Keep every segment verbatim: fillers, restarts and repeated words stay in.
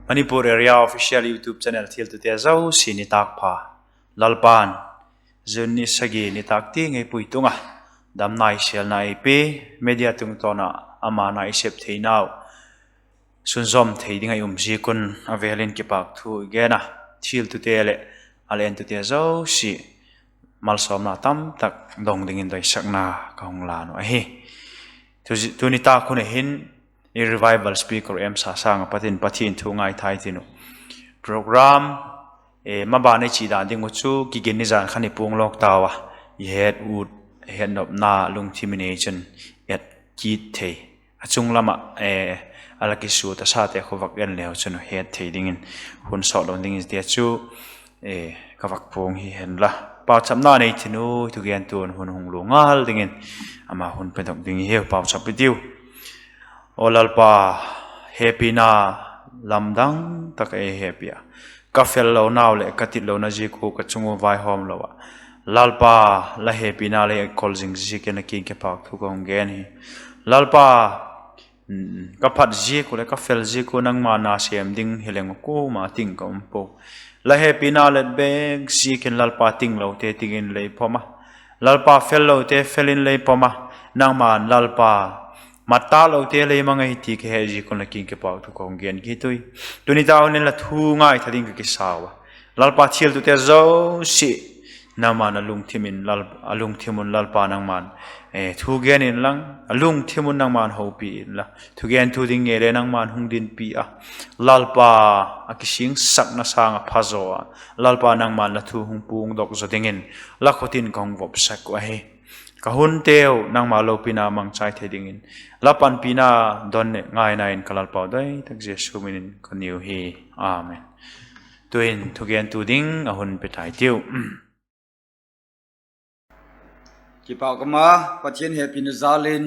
Manipur Area Official YouTube Channel thiltute zosia nitâk pha. Lalpa'n June ni sagi nitâk tiang ei puitung a, damna, sêlna ei pia, media tungtawn ah ama na i sep theinau sunzawm thei ding a i um ziak un a vêl in kipâk thu i gen a, thiltute leh a lentute zosia malsawmna tamtak dong dingin doisakna ka hung lân uh ahi. Tuni tâk hun a hin i Revival Speaker M. Sasang a pat in Pathian thu ngaithai tin uh, program maban i chia dan ding uh chu kigin ni zan khan i puang lawk tau a, i het ut, hetnopna lungthim i nei chun et kit thei, a chung lam ah a la kisuat a sate khawvak en leu chun het thei dingin hun sawt lo ding i tia chu ka vak puang hi hen la. Pauchapna nei tin uh, thugentu'n hun hung lua ngal dingin ama hun pedok ding i hiu, pauchap i tiu. Aw Lalpa, hepina lamdang tak ei hepi a, ka fel lonau leh ka tit lona ziak ua ka chung ua vaihawm lo ah, Lalpa, la hepina lei a kol zing ziakin la kiang kipâk thu ka hung gen hi. Lalpa, ka phat ziak ua leh ka fel ziak ua nangma na sêm ding hileng kuama ting ka um pua. La hepina let bêk ziakin Lalpa, tinglote ting in lei pom a, Lalpa, fellote fel in lei pom a, nangma'n Lalpa, mat tâklote lei mang ahi ti ka he ziak un la kiang kipâk thu ka hung gen kit ui. Tuni tâk hun in la thu ngaitha ding ka kisau a, Lalpa, thiltute zosia nangma'n a lungthim un Lalpa nangma'n thu gen inlang, a lungthim un nangma'n hopi inla, thugentu ding ngei le nangma'n hung dinpi a, Lalpa, a kisingsakna sâng ah phazaw a, Lalpa, nangma'n la thu hung puangdok zaw dingin la khut in ka hung vopsak uh ahi. Ka hunteu nangma lopina mangchai thei dingin la panpina don leh ngaina in ka Lalpau doi tak Jesu min in ka niu hi. Amen. Tu'in thugentu ding a hun pe tai tiu. Kipâk um a, Pathian hepina jal in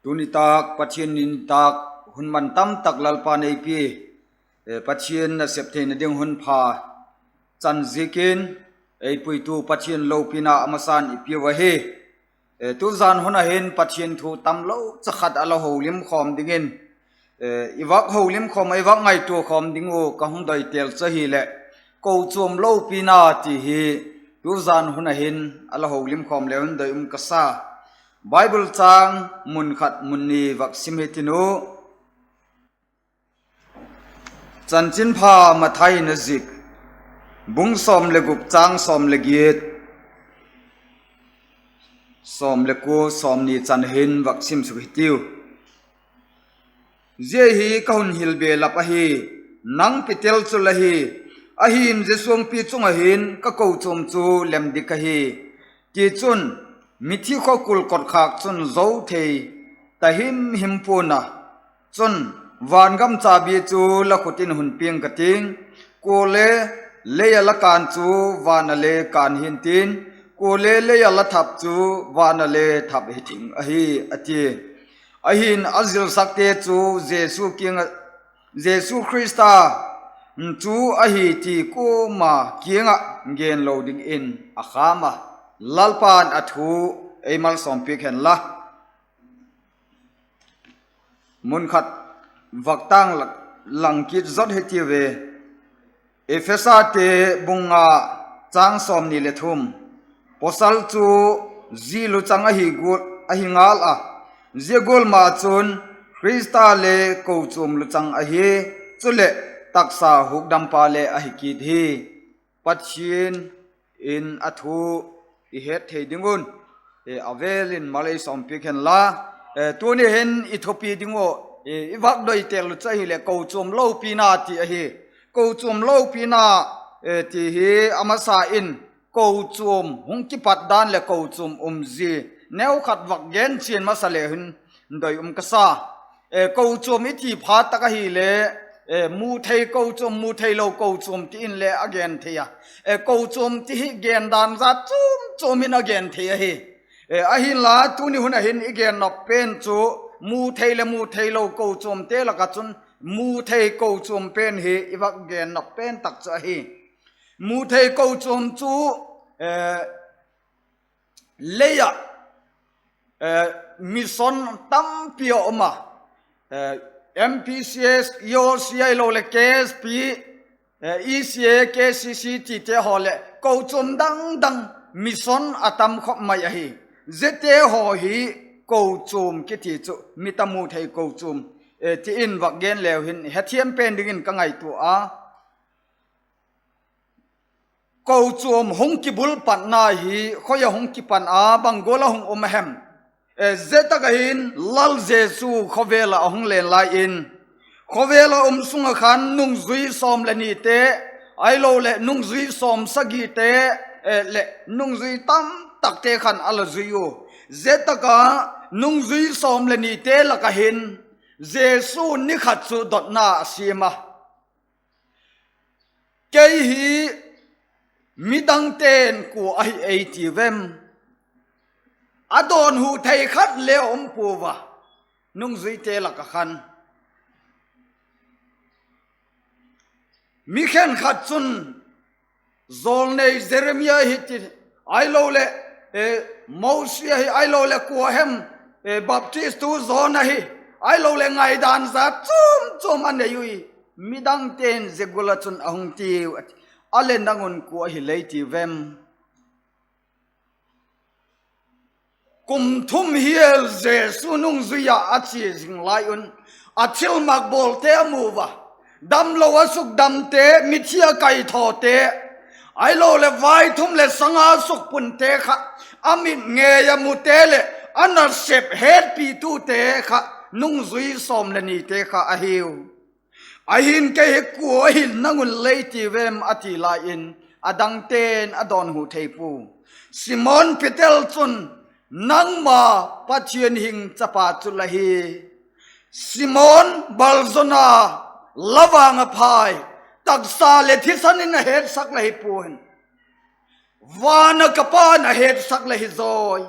tuni tâk Pathian ni nitâk hun man tamtak Lalpa'n ei pia, Pathian nasep theina ding hun pha chan ziakin ei puitu Pathian lopina a masa'n i piau ahi. Tuzan hun a hin Pathian thu tamlo cha khat a la holimkhawm dingin, i vak holimkhawm, i vak ngaituakhawm ding uh ka hung doi têl chu ahileh, kochuam lopina ti hi tuzan hun a hin a la holimkhawm le hun doi um ka sa. Bible châng mun khat mun ni vak sim hi tin u. Chanchinpha Mathai in a zik, bung sawm le guk, châng sawm le giat, sawm le kua, sawmni chan hin vak sim suk hi tiu. Zia hi ka hun hil belap ahi, nang kitel chu la hi, ahi'n zia suangpi chung ah hin ka kochuam chu lem dik ahi. Tichun, mithi khawkul kotkhâk chun zo thei ta him him pua'n a, chun, van gam chabi chu la khut in hun pia'ng ka ting, kuale lei ah la kân chu van ah le kân hi'ntin, kuale lei ah la thap chu van ah le thap hi ding ahi, a ti. Ahi'n a zilsakte chu Jesu kiang ah, Jesu Khrista chu ahi ti kuama kiang ah genlo dingin a khâm a. Lalpa'n a thu ei malsawmpiak hen la. Mun khat vak tâng lang kit zot hi tiu ve. Ephesate bung nga, châng sawmni le thum, pawsal chu zi luchang ahi ngal a, zia gual ma chun Khrista le kochuam luchang ahi, chuleh taksa hukdampa le ahi kit hi. Pathian in a thu i het thei ding un a vêl in mal ei sawmpiak hen la. Tuni hin i thupi ding uh, i vak doi têl uh chu ahileh kochuam lopina ti ahi. Kochuam lopina ti hi a masa in kochuam hung kipat dan leh kochuam umzia neukhat vak gen chian masa le hin doi um ka sa. Kochuam i ti phat tak ahile, muthei kochuam, mutheilo kochuam ti in le a gen thei a. Kochuam ti hi gen dan zat chuam chuam in a gen thei ahi. Ahinla tuni hun ah hin i gennop pen chu muthei leh mutheilo kochuamte lak ah chun muthei kochuam pen hi i vak gennop pen tak chu ahi. Muthei kochuam chu lei ah mission tampi a um a, M P C S, E O C ahiloleh K S P, E C A, K C C tite haw leh kochuam dang dang mission a tam khop mai ahi. Ziate haw hi kochuam kiti chu mi ta mu thei kochuam ti in vak gen leu hin hethiam pen dingin ka ngaitua a. Kochuam hung kibul patna hi khoi ah hung kipan a, bang gual ah hung um a hem? Zia tak ah hin Lal Jesu khawvel ah a hung len lai in, khawvel ah um sung ah khan nungzui sawm leh nite, ahiloleh nungzui sawmsagite leh nungzui tamtakte khan a la zui u. Zia tak ah nungzui sawm leh nite lak ah hin Jesu ni khat chu dotna a siam a, Kei hi midangte'n kua ahi ei ti vem? A dawnhu thei khat le a um puau a, nungzuite lak ah khan. Mi khenkhat chun, Jawlnei Jeremia hi ti, ahiloleh Mosi ahi, ahiloleh kua hem, baptistu John ahi, ahiloleh ngaidan zat chuam chuam a nei ui. Midangte'n zia gual ah chun a hung tiu a ti. A leh nang un kua ahi lei ti vem? Kum thum hial Jesu nungzui ah a chia zing lai un, a thilmak bawlte a mu a, damlo a sukdamte, mithi a kaithawte, ahiloleh vaithum leh sanga sukpunte kha, a mit ngei a mute leh a nasep hetpitute kha, nungzui sawm leh nite kha ahiu. Ahi'n kei hi kua ahi nang un lei ti vem a ti lai in, a dangte'n a dawnhu thei pua. Simon Peter chun, Nangma Pathian hing chapa chu la hi. Simon Bar-Jona, la vang a phai, taksa leh thisan in a hetsak la hi pua'n, van a ka Pa'n a hetsak la hi zawi.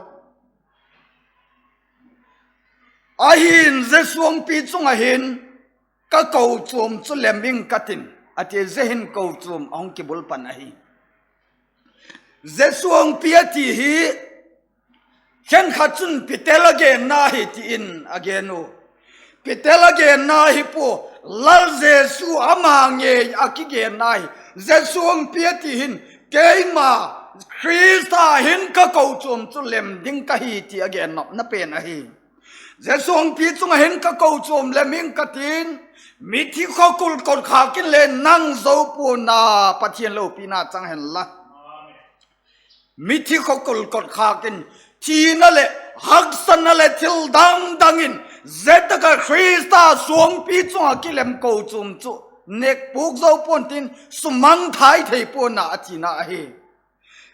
Ahi'n zia suangpi chung ah hin ka kochuam chu lem ing ka tin, a ti. Zia hin kochuam a hung kibul pan ahi. Zia suangpi a ti hi khenkhat chun Peter a genna hi ti in a gen u. Peter a genna hi pua, Lal Jesu ama ngei a kigenna hi. Zia suangpi a ti hin, Keima Khrista hin ka kochuam chu lem ding ka hi, ti a gen nopna pen ahi. Zia suangpi chung ah hin ka kochuam lem ing ka tin, mithi khawkul kotkhâk in le nang zo pua'n a, Pathian lopina chang hen la. Mithi khawkul kotkhâk in, thina leh haksatna leh thil dang dang in, zia tak ah Khrista suangpi chung ah kilem kochuam chu nêk puk zo pua'n tin, sumangthai thei pua'n a, a tina ahi.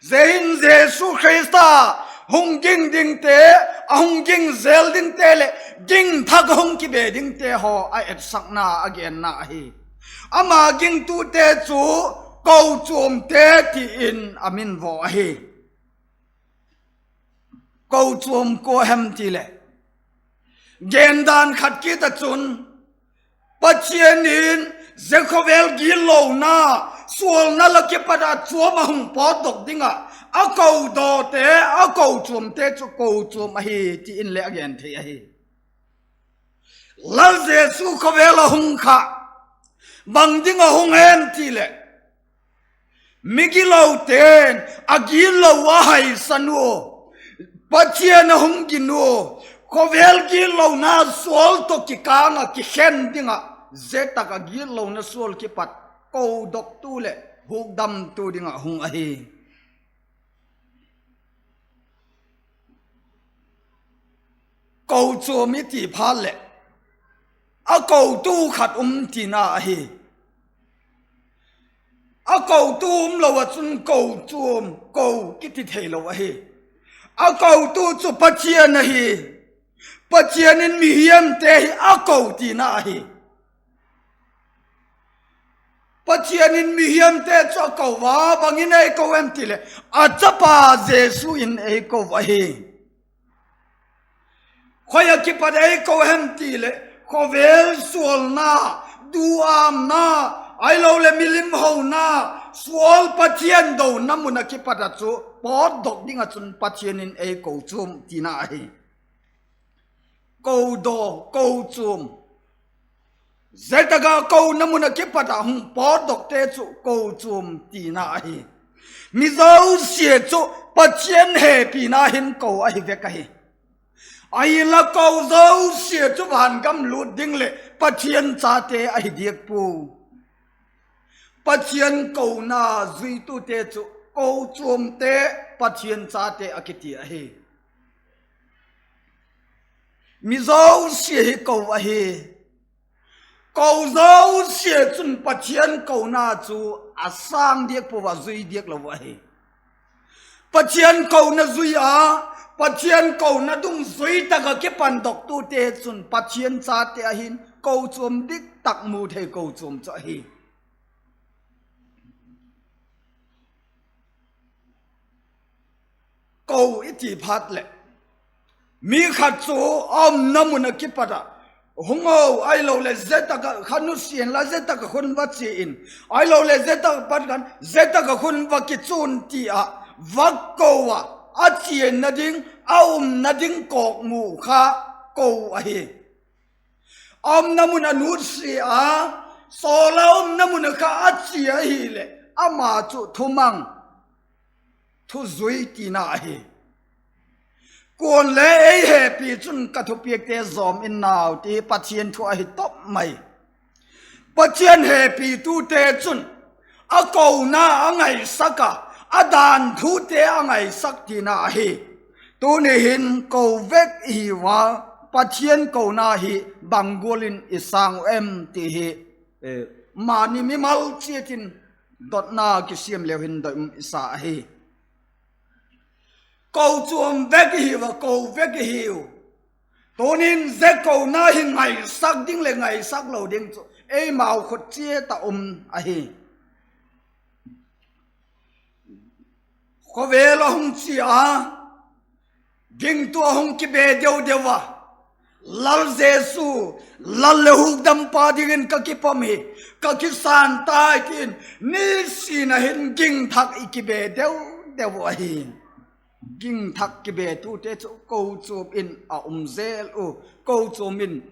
Zia hin Jesu Khrista hung ging dingte, a hung ging zel dingte leh ging thak a hung kibe dingte haw a etsakna a genna ahi. Ama gingtute chu kochuamte ti in a min vaw ahi. Kochuam kua hem ti leh, gendan khat kit ah chun, Pathian in zia khawvel gitlona, sualna lak kipat ah chuam a hung pawtdok ding ah a kodawte, a kochuamte chu kochuam ahi ti in leh a gen thei ahi. Lal Jesu khawvel a hung kha, bang ding a hung em ti leh, migilote'n a gitlo a haisan ua, Pathian a hung gin ua, khawvel gitlona sual tawh kikâng ah kikhen ding ah, zia tak ah gitlona sual kipat kodoktu leh hukdamtu ding ah hung ahi. Kochuam i ti phat leh, a kotu khat um tina ahi. A kotu umlo ah chun kochuam ko kiti theilo ahi. A kotu chu Pathian ahi. Pathian in mihiamte hi a ko tina ahi. Pathian in mihiamte chu a ko a, bang in ei ko em ti leh, a chapa Jesu in ei ko ahi. Khoi ah kipat ei ko hem ti leh, khawvel sualna, duâmna, ahiloleh milim hona, sual Pathian dona mun ah kipat ah chu pawtdok ding ah chun Pathian in ei ko chuam tina ahi. Kodaw, kochuam, Zia tak ah kona mun ah kipat ah hung pawtdokte chu kochuam tina ahi. Mi zosia chu Pathian hepina hin ko ahi vek ahi. Ahinla ko zosia chu vangam lût ding leh Pathian chate ahi diak pua. Pathian kona zuitute chu kochuamte, Pathian chate a kiti ahi. Mi zosia hi ko ahi. Ko zosia chun Pathian kona chu a sâng diak pua, a zui diak lo ahi. Pathian kona zui a, Pathian kona dungzui tak ah kipandoktute chun Pathian chate ahi'n kochuam dik tak mu thei kochuam chu ahi. Ko i ti phat leh, mi khat chu a umna mun ah kipat ah hung o, ahiloleh zia tak ah kha nusia inla, zia tak ah khun va chia in, ahiloleh zia tak ah pat khan zia tak ah khun va kichun ti ah va ko ah, a chianna ding, a umna ding kawkmu kha ko ahi. A umna mun a nusia a, Saul a umna mun ah kha a chia ahileh ama chu thumang, thuzui tina ahi. Kuale ei hepi chun ka thupiakte zawm in nau ti Pathian thu ahi top mai. Pathian hepitute chun a kona a ngaisak a, a dan thute a ngaisak tina ahi. Tuni hin ko vek i hiu a, Pathian kona hi bang gual in i sâng uh em ti hi, mani mimal chiat in dotna kisiam leu hin doi um i sa ahi. Kochuam vek i hiu a, ko vek i hiu. Tunin zia kona hi ngaisak ding leh ngaisak lo ding chu eimau khut chiat ah um ahi. Khawvel a hung chia a, gingtu a hung kibe deu deu a, Lal Jesu, Lal leh Hukdampa dingin ka kipom hi, ka kisân tai, ti'n nisin a hin gingthak i kibe deu deu uh ahi. Gingthak kibetute chu kochuam in a um zel uh, kochuam in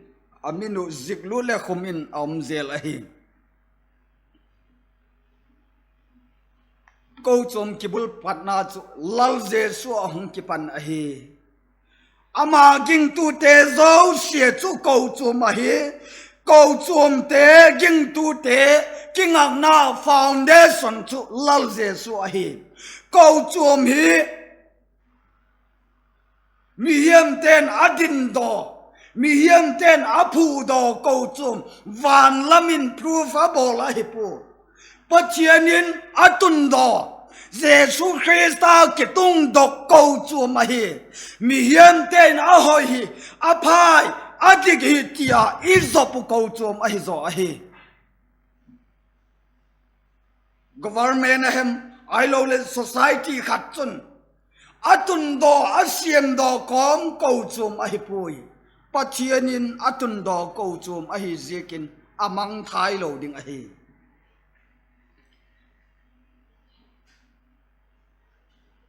a min uh ziklut leh khum in a um zel ahi. Kochuam kibul patna chu Lal Jesu a hung kipan ahi. Ama gingtute zosia chu kochuam ahi. Kochuamte, gingtute kingakna foundation chu Lal Jesu ahi. Kochuam hi mihiamte'n a dindaw, mihiamte'n a phudaw kochuam, van lam in proof a bawl ahi pua. Pathian in a tundaw, Jesu Khrista kitungdok kochuam ahi. Mihiamte'n a hoi hi, a phai, a dik hi ti a i zop uh kochuam ahi zaw ahi. Government a hem, ahiloleh society khat chun a tundaw, a siamdaw kawm kochuam ahi puai. Pathian in a tundaw kochuam ahi ziakin a mangthai lo ding ahi.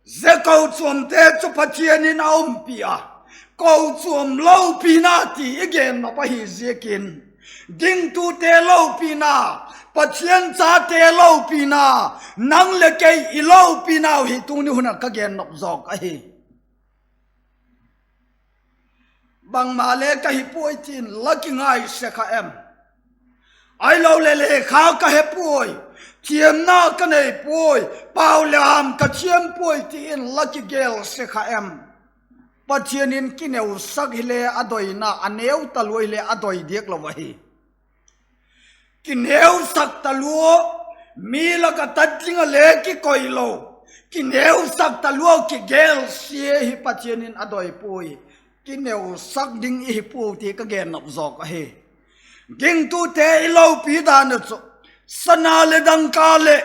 Zia kochuamte chu Pathian in a umpi a, kochuam lopina ti i gen nop ahi ziakin, gingtute lopina, Pathian chate lopina, nang leh kei i lopinau hi tuni hun ah ka gen nop zawk ahi. Bangmale ka hi puai ti'n la kingaise kha em? Ahiloleh lekha ka he puai, thiamna ka nei puai, pau le ham ka thiam puai ti'n la kigelse kha em? Pathian in kineusak hile a doina, a neu talua hile a doi diak lo ahi. Kineusak talua, mi lak ah tat ding ah le kikoi lo, kineusak talua kigelsia hi Pathian in a doi puai. Kineusak ding i hi puai ti ka gen nop zawk ahi. Gingtute i lopi dan ah chu sana leh dangka leh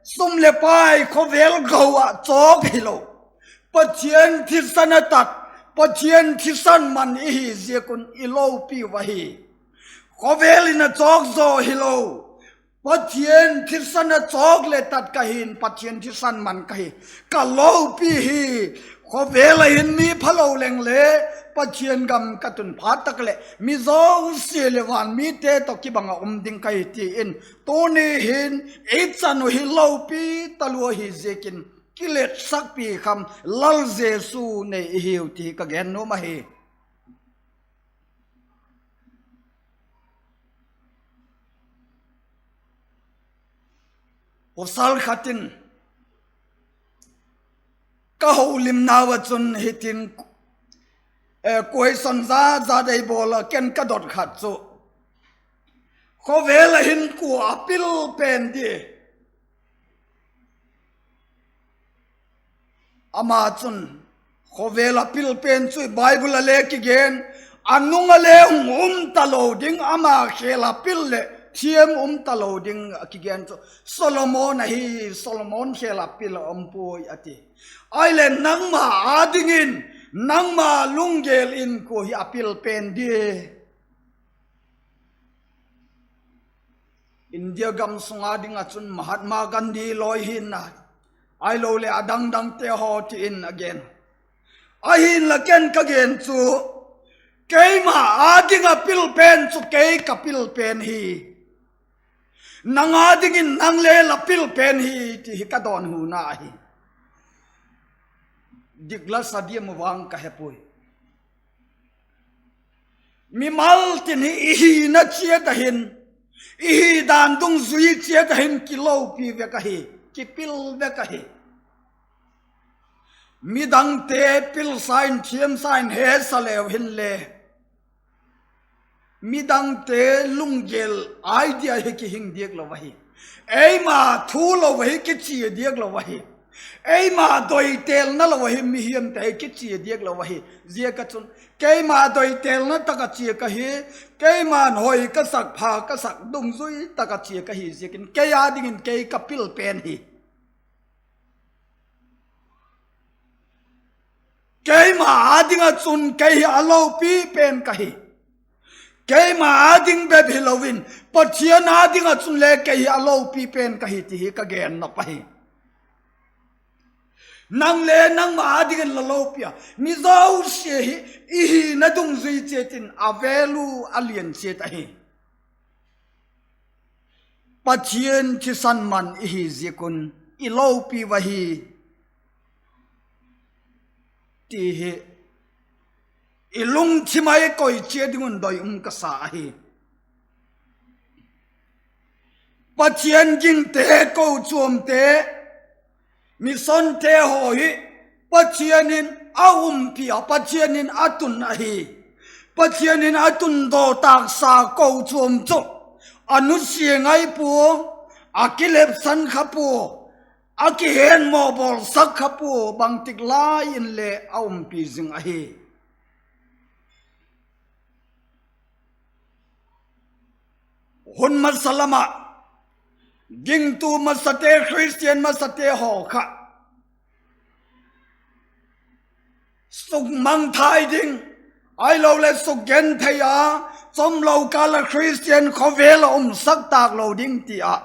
sum leh pai, khawvel gou ah chawk hilo, Pathian thisan a tat, Pathian thisan man i hi ziak un i lopi uh ahi. Khawvel in a chawk zaw hilo, Pathian thisan a chawk leh tat ka hi'n, Pathian thisan man ka hi, ka lopi hi. Khawvel ah hin mi phalo leng le, Pathian gam ka tun phat tak leh mi zosia leh van mite tawh kibang ah um ding ka hi ti in, tuni hin i chan uh hi lopi talua hi ziakin, kiletsakpi kham Lal Jesu nei i hiu ti ka gen nuam ahi. Pawsal khat in ka holimnau ah chun hitin, eh, question zat zat ei bawl a, ken ka dot khat chu, khawvel ah hin kua a pil pen di? Ama chun, khawvel a pil pen chu Bible ah le kigen, a nung ah le hung um talo ding, ama khêl a pil leh thiam um talo ding a kigen chu Solomon ahi, Solomon khêl a pil a um puai a ti. Ahileh nangma â dingin, nangma lunggel in kua hi a pil pen di? India gam sung â ding ah chun Mahatma Gandhi lawi hinna, ahiloleh a dang dangte haw ti in a gen. Ahinla ken ka gen chu, keima â ding ah pil pen chu kei ka pil pen hi. Nang â dingin nang le la pil pen hi ti hi ka dawnhuna ahi. Dik la sa diam vang ka he puai. Mimal tin hi i hina chiat ah hin, i hi dan dungzui chiat ah hin kilopi vek ahi, kipil vek ahi. Midangte pilsa in, thiamsa in hesa leu hinle, midangte lunggel idea hi kihing diak lo ahi. Eima thu lo ahi kichia diak lo ahi. Eima doitêlna lo ahi, mihiamte hi kichia diak lo ahi. Ziak ah chun, keima doitêlna tak ah chia ka hi, keima'n hoi ka sak, pha ka sak, dungzui tak ah chia ka hi ziakin kei â dingin kei ka pil pen hi. Keima â ding ah chun kei hi a lopi pen ka hi. Keima â ding bep hilo in, Pathian â ding ah chun le kei hi a lopi pen ka hi ti hi ka gen nop ahi. Nang le nangma â dingin la lopi a, mi zosia hi i hina dungzui chiat in a value a lian chiat ahi. Pathian thisan man i hi ziak un i lopi uh ahi ti hi i lungthim ah i koi chiat ding un doi um ka sa ahi. Pathian gingte, kochuamte, missionte haw hi Pathian in a umpi a, Pathian in a tun ahi. Pathian in a tundaw tâksa kochuam chu a nusia ngai pua, a kilepsan kha pua, a kihenmaw bawlsak kha pua, bangtik lai in le a umpi zing ahi. Hun masa lam ah gingtu masate, Khristian masate haw kha sukmangthai ding, ahiloleh sukgenthei a, chawmlo kâl ah Khristian khawvel ah umsak tâk lo ding ti ah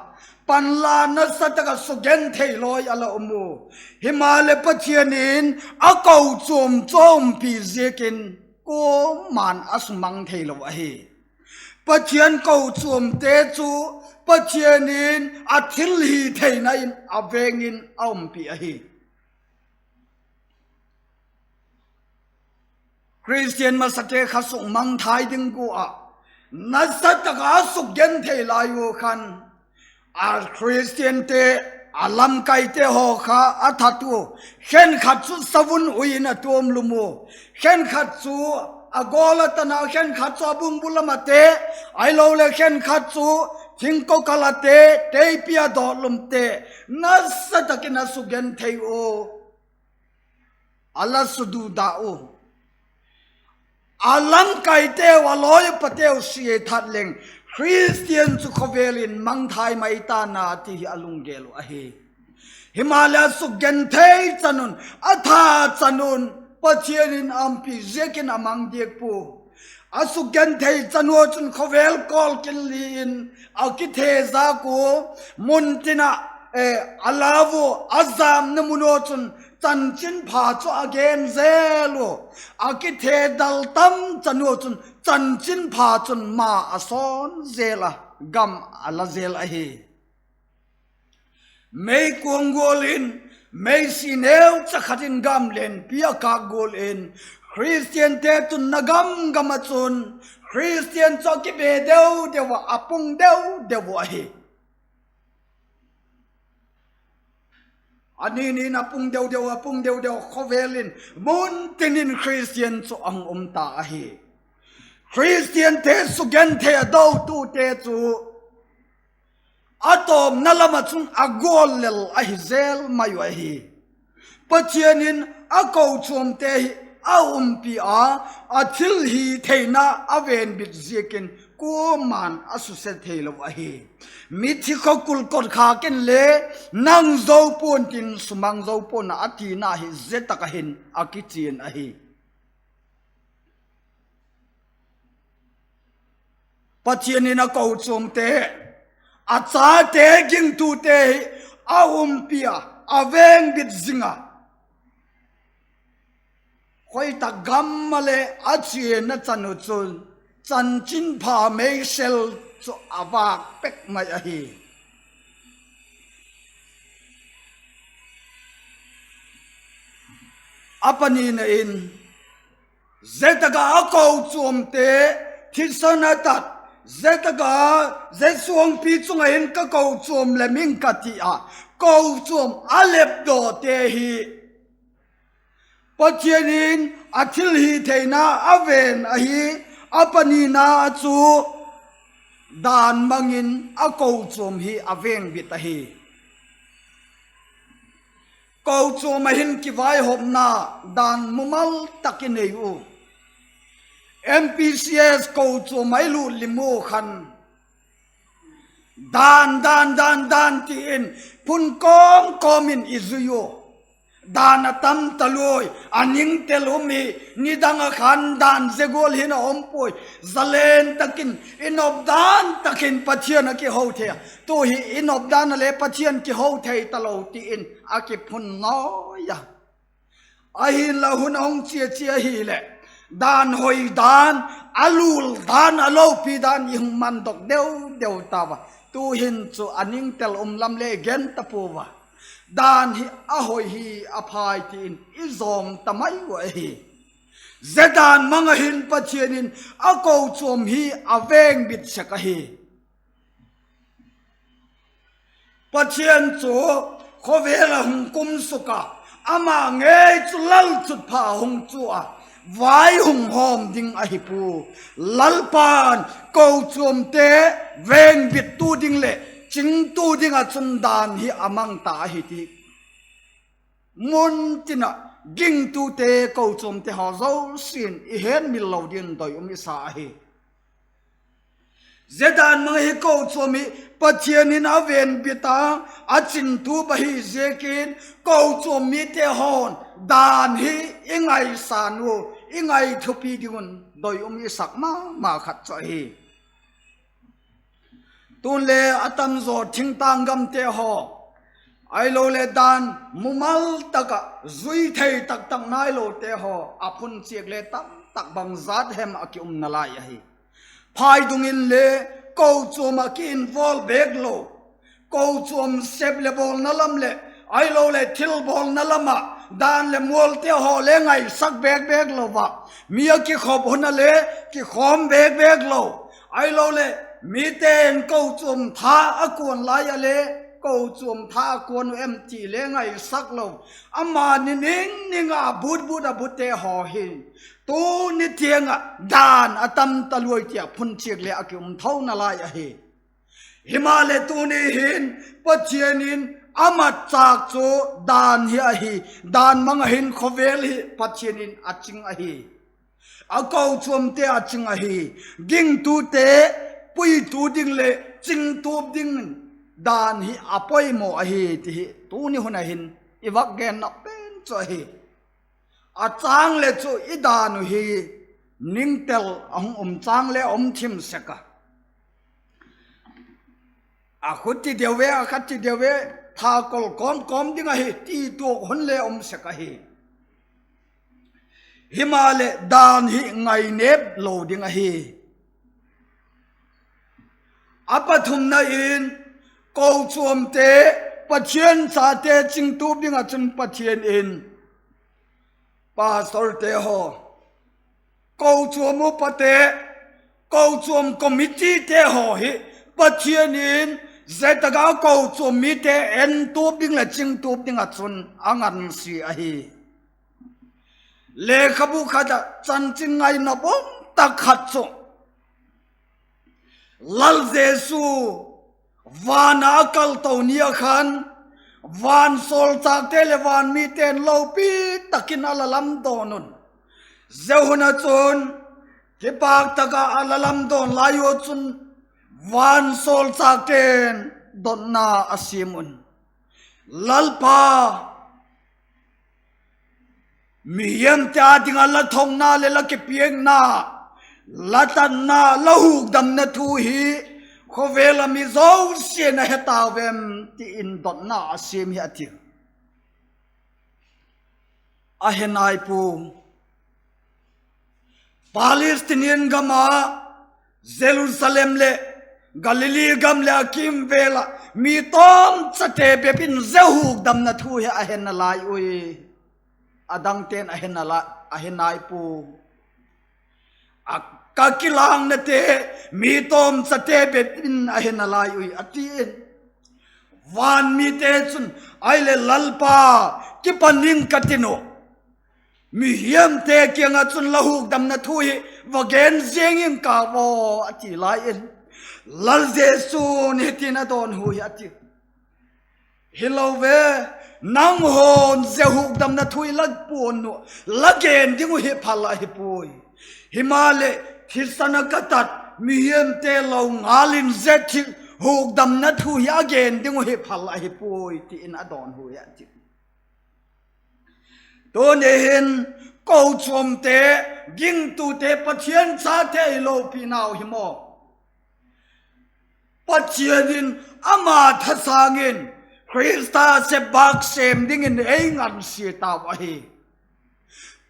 panla nasa tak ah sukgenthei lawi a la um u. Himaleh Pathian in a kochuam chu a umpi ziakin kuama'n a sumang theilo ahi. Pathian kochuamte chu Pathian in a thilhitheina in a veng in a umpi ahi. Khristian masate kha sukmangthai ding gua ah nasa tak ah a sukgenthei lai u khan, a Khristiante, a lamkaite haw kha a that u. Khenkhat chu savun ui in a tuam lum u, khenkhat chu a gawl a tan a, khenkhat chu a bungbul lam ah te, ahiloleh khenkhat chu thingko kal ah te, teipi a dawt lum te, nasa tak in a sukgenthei u, a la sududa u. A lamkaiteu, a lawi pateu sia that leng, Khristian chu khawvel in mangthai mai ta'n a ti hi a lunggel uh ahi. Himaleh a sukgenthei chan un, a that chan un, Pathian in a umpi ziakin a mang diak pua. A sukgenthei chan ua chun khawvel kawlkil li in a kithezak ua, mun tin ah, eh, a lau a, a zamna mun ua chun chanchinpha chu a gen zel ua, a kithedal tam chan ua chun chanchinpha chun ma a sawn zel a, gam a la zel ahi. Meikuang gual in, meisi neucha khat in gam lenpi a kâk gual in, Khristiante tunna gam gam ah chun Khristian chu a kibe deu deu ah, a pung deu deu uh ahi. A ni ni in a pung deu deu, a pung deu deu, khawvel in mun tin in Khristian chu a hung um ta ahi. Khristiante sugenthei a dotute chu a tawpna lam ah chun a gual lel ahi zel mai uh ahi. Pathian in a kochuamte hi a umpi a, a thilhitheina a venbit ziakin kuama'n a suse theilo ahi. Mithi khawkul kotkhâk inle nang zo pua'n tin, sumang zo pua'n a, a tina hi zia tak ah hin a kichian ahi. Pathian in a kochuamte, a chate gingtute hi a umpi a, a vengbit zing a, khoi tak gam ah le a chiana chan uh chun chanchinpha meisel chu a vâk pek mai ahi. A panina in, zia tak ah a kochuamte thisan a tat, zia tak ah zia suangpi chung ah hin ka kochuam lem ing ka ti a, kochuam a lepdawte hi Pathian in a thilhitheina a ven ahi. A panina chu dan mang in a kochuam hi a vengbit ahi. Kochuam ah hin kivaihawmna dan mumal tak i nei u. M P C S kochuam ah i lut lim u khan, dan, dan, dan, dan ti in phun kawm kawm in i zui u. Dan a tam taluai, a ningtel um hi. Nidang ah khan dan ze gual hin a um puai. Zalen tak in, i nop dan tak in Pathian a kiho thei a. Tu hi i nop dan ah le Pathian kiho thei talo ti in a kiphun nawi a. Ahinla hun a hung chia chia hileh, dan hoi dan, a lul dan, a lopi dan i hung mandok deu deu tau a. Tu'hin chu a ningtel um lam le gen ta puau a, dan hi a hoi hi, a phai ti in i zawm ta mai uh ahi. Zia dan mang ah hin Pathian in a kochuam hi a vengbit sek ahi. Pathian chu khawvel ah hung kum suk a, ama ngei chu lalchutpha hung chu a, vai hung hawm ding ahi pua. Lalpa'n kochuamte vengbittu ding leh chingtu ding ah chun dan hi a mang ta ahi ti mun tin ah gingtute, kochuamte haw zosia'n i hetmil lo dingin doi um i sa ahi. Zia dan mang hi kochuam hi Pathian in a vengbit a, a chingtu ahi ziakin kochuam mite haw'n dan hi i ngaisan u, i ngai thupi ding un doi um i sak ma ma khat chu ahi. Tun le a tam zaw thingtâng gamte haw, ahiloleh dan mumal tak ah zui thei tak tak nailote haw a phunchiak le tamtak bangzat hem a ki um nalai ahi. Phaidung in le kochuam ah ki involve bêk lo, kochuam sep leh bawlna lam leh ahiloleh thilbawlna lam ah dan leh mualte haw le ngaisak bêk bêk lo a, mi a kikhop hun ah le kikhawm bêk bêk lo, ahiloleh mite'n kochuam tha a kuan lai ah le kochuam tha a kuan uh em ti le ngaisak lo, ama ni ning ning ah a but but a butte haw hin tuni tiang ah dan a tam taluai ti ah phunchiak le a ki um tho nalai ahi. Himaleh tuni hin Pathian in a matchâk chu dan hi ahi. Dan mang ah hin khawvel hi Pathian in a ching ahi. A kochuamte a ching ahi. Gingtute puitu ding leh chingtup dingin dan hi a poimaw ahi ti hi tuni hun ah hin i vak genna pen chu ahi. A châng leh chu i dan uh hi ningtel a hung um châng le a um thim sek a, a khuti deu e, a kha ti deu e, thakol kawm kawm ding ahi ti tuak hun le um sek ahi. Himaleh dan hi ngainêp lo ding ahi. A pathumna in, kochuamte, Pathian chate chingtup ding ah chun Pathian in pastorte haw, kochuam upate, kochuam committeete haw hi Pathian in zia tak ah kochuam mite entup ding leh chingtup ding ah chun a ngansia ahi. Lekhabu khat ah chanchin ngaina bawm tak khat chu, Lal Jesu van ah a kal to ni ah khan, vansawlchâkte leh van mite'n lopi tak in a la lamdawn un. Zia hun ah chun, kipâk tak ah a la lamdawn lai ua chun, vansawlchâkte'n dotna a siam un. Lalpa, mihiamte â ding ah la thokna leh la kipiakna, la tatna, la hukdamna thu hi khawvel ah mi zosia'n a he tau em? ti in dotna a siam hi a ti. A he nai pua. Palestinian gam ah, Jerusalem leh Galilee gam leh a kîmvêl ah mi tawmchate bep in zia hukdamna thu hi a he nalai ui. A dangte'n a he nalai, a he nai pua. A, ka kilâknate mi tawmchate bep in a he nalai ui, a ti in. Van mite chun, ahileh Lalpa, kipan ing ka tin uh, mihiamte kiang ah chun la hukdamna thu hi va gen ziang ing ka aw, a ti lai in, Lal Jesu'n hiti'n a dawnhu hi a ti: Hilo ve, nanghaw'n zia hukdamna thu hi la puan uh, la gen ding uh hi phal ahi puai. Himaleh, thisan ah ka tat, mihiamte lo ngal in zia thil hukdamna thu hi a gen ding uh hi phal ahi puai, ti in a dawnhu hi a ti. Tuni hin, kochuamte, gingtute, Pathian chate i lopinau hi maw, Pathian in ama thasâng in Khrista sepbâk sêm dingin ei ngansia tau ahi.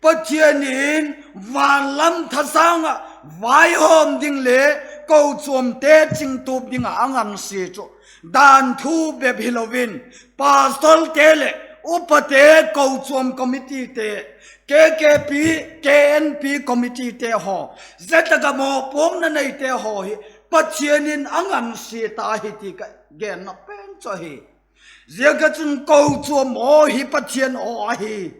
Pathian in van lam thasâng ah vaihawm ding le kochuamte chingtup ding ah a ngansia chu, dan thu bep hilo in, pastorte leh upate, kochuam committeete, K K P, K N P committeete haw, zia tak ah mawpuakna neite haw hi Pathian in a ngansia ta hi ti ka genna pen chu ahi. Ziak ah chun kochuam aw hi Pathian aw ahi.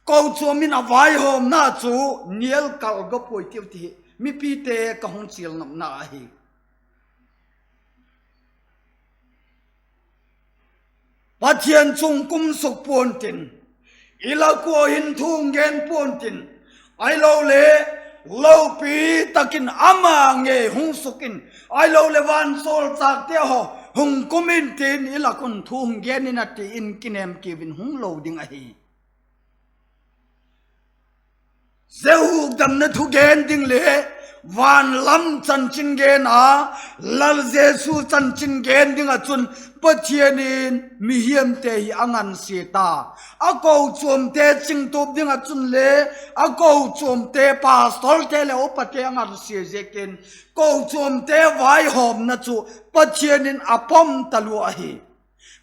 Kochuam in a vaihawmna chu nial kal go puai tiu ti hi mipite ka hung chialnopna ahi. Pathian chung kumsuk pua'n tin, i lak ua hin thu hung gen pua'n tin, ahilole lopi tak in ama ngei hung suk in, ahiloleh vansawlchâkte haw hung kum in tin i lak un thu hung gen in a ti in kinêm kiu in hung lo ding ahi. Zia hukdamna thu gen ding le van lam chanchin gen a, Lal Jesu chanchin gen ding ah chun Pathian in mihiamte hi a ngansia ta. A kochuamte chingtup ding ah chun le, a kochuamte, pastorte leh upate a ngansia ziakin, kochuamte vaihawmna chu Pathian in a pom talua ahi.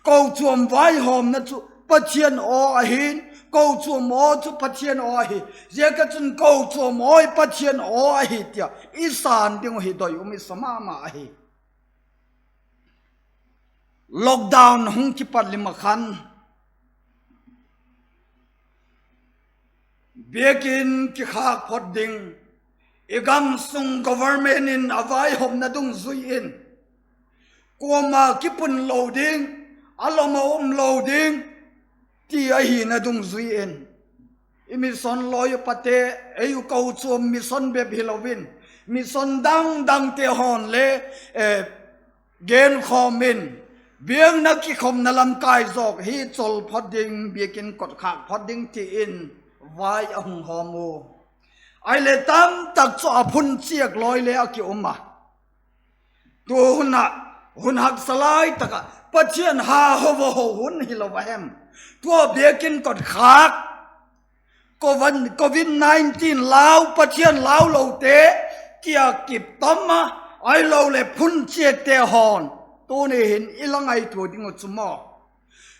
Kochuam vaihawmna chu Pathian aw ahi'n, kochuam aw chu Pathian aw ahi. Ziak ah chun kochuam aw hi Pathian aw ahi tia i sân ding uh hi doi um i sa ma ma ahi. Lockdown hung kipat lim ah khan, biakin kikhâk phot ding, i gam sung government in a vaihawmna dungzui in, kuama kipun lo ding, a lom ah um lo ding, ti ahina dungzui in, i mission lawi upate, ei u kochuam mission bep hilo in, mission dang dangte haw'n le genkhawm in, biakna kikhopna lamkai zawk hi chol phot ding, biakin kotkhâk phot ding ti in vai a hung hawm u. Ahileh tamtak chu a phun chiak lawi le a ki um a. Tu hun ah, hun haksa lai tak ah Pathian ha ho a ho hun hilo a hem? Tua biakin kotkhâk, Covid nineteen lau, Pathian lau lote tia kiptam a, ahiloleh phunchiakte haw'n, tuni hin i la ngaitua ding uh chu maw,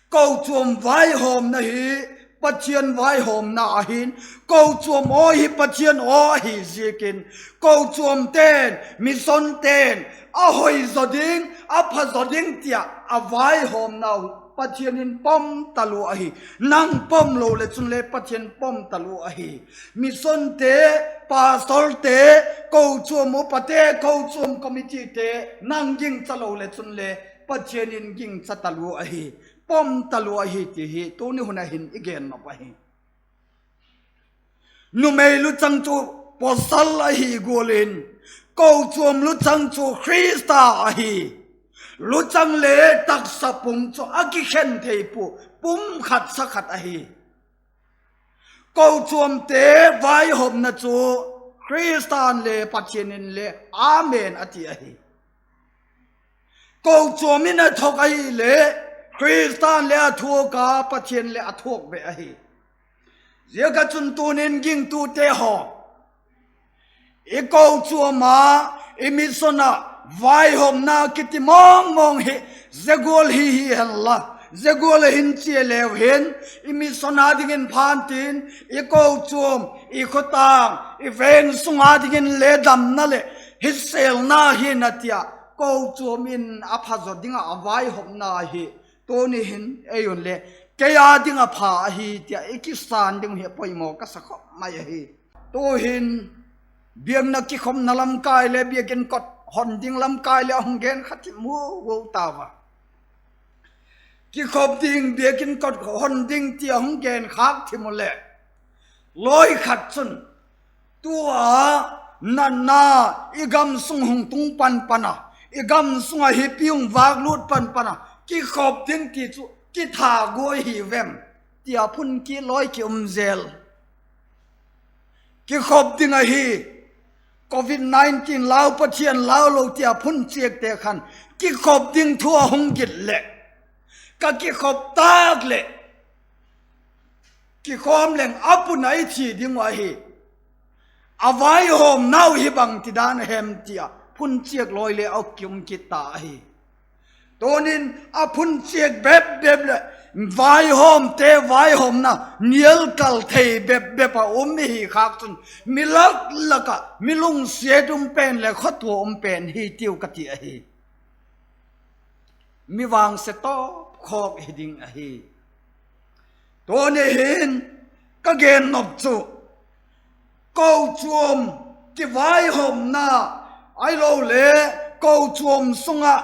kochuam vaihawmna hi Pathian vaihawmna ahi'n, kochuam aw hi Pathian aw ahi ziakin, kochuamte'n, missionte'n a hoi zaw ding, a pha zaw ding tia a vaihawmnau Pathian in pom talua ahi. Nang pom lo le chun le Pathian pom talua ahi. Missionte, pastorte, kochuam upate, kochuam committeete, nang gingcha lo le chun le Pathian in gingcha talua ahi, pom talua ahi ti hi tuni hun a hin i gen nop ahi. Numei luchang chu pawsal ahi gual in, kochuam luchang chu Khrista ahi. Luchang le taksa pum chu a kikhen thei pua, pum khat sa khat ahi. Kochuamte vaihawmna chu Khrista'n le Pathian in le amen a ti ahi. Kochuam in a thuak ahileh, Khrista'n le a thuak a, Pathian le a thuak bep ahi. Ziak a chun tunin gingtute haw, i kochuam a, i mission ah vaihawmna kiti mawngmawng hi zia gual hi hi henla, zia gual a hin chia leu hin, i mission â dingin phan tin, i kochuam, i khawtâng, i veng sung â dingin le damna leh hisêlna hi'n a ti a, kochuam in a pha zaw ding ah a vaihawmna hi tuni hin ei un le kei â ding a pha ahi ti a i kisân ding uh hi a poimaw ka sa khop mai ahi. Tu'hin biakna kikhopna lamkai leh biakin kot hon ding lamkai leh a hung gen kha thim u tau a. Kikhop ding, biakin kot hon ding ti a hung gen khâk thim u leh, lawi khat chun, tu a natna i gam sung hung tung pan pan a, i gam sung ah hi pi hung vâk lût pan pan a, kikhop ding ti chu kitha guai hi vem, ti a phun kit lawi ki um zel. Kikhop ding ahi, Covid nineteen lau, Pathian lau lo ti a phun chiakte khan kikhop ding thu a hung git leh, ka kikhop tâk leh, kikhawm leng a pun a i thi ding uh ahi. A vaihawmnau hi bangtidan a hem ti a phun chiak lawi le a ki um kit ta ahi. Tunin a phun chiak bep bep leh vaihawmte vaihawmna nial kal thei bep bep a um i hi khâk chun, mi lak lak ah mi lungsiat um pen leh khawtua um pen hi tiu ka ti ahi. Mi vangse tawp khawk hi ding ahi. Tuni hin ka gen nop chu, kochuam kivaihawmna, ahilole kochuam sung ah,